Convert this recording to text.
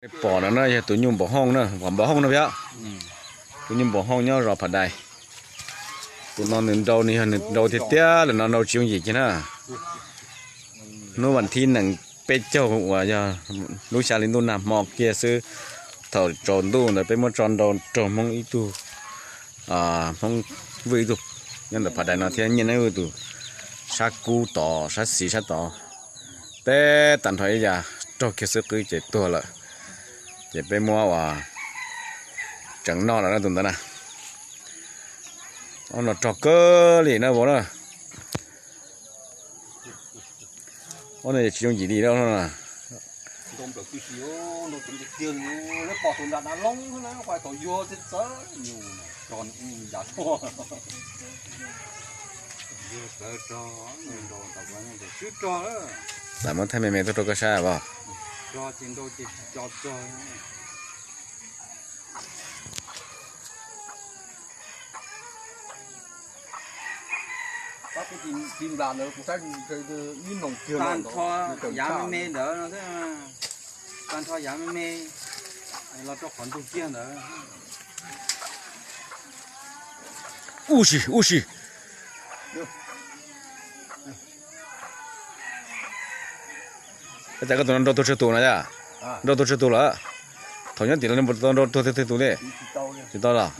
Pom no na yog tus nyuj npam hooj na, npam hooj no yog tus nyuj npam hooj nyob zos Phav Dais. Tus no nws nrau, nws yog nws nrau tiag tiag lawm no, nrau tsis yooj yim kiag na. Hnub vas thib nees peb caug uas yog lub xya hli ntuj nag hmo kiag xwb, thaum tsaus ntuj ntawd peb muab tso nrau raug Hmoob ib tug, Hmoob Vwj ib tug nyob ntawm Phav Dais no thiab, Nyiaj Neeb Vwj tus sab kub tod, sab xis sab tod. Peb tag nrho ib yam raug kiag xwb qwb ces tuag lawm. Ces peb muab ua tseem noj lawm na tus ntawd na. Ob no rog kawg li na vauv na. Ob no tsis yooj yim li na. Lam muab thaij me me tuaj rau koj saib os. Tag nrho yav me me ntawd no, tag nrho yav me me los rau qhov ntug kiag ntawd. Ub si, ub si. Cas koj tus no nrau tuag tsawg tus no yom? Nrau tuag tsawg tus lawm? Thaum nyob tim los nrau tuag twg twg tus li? Tsis tau los?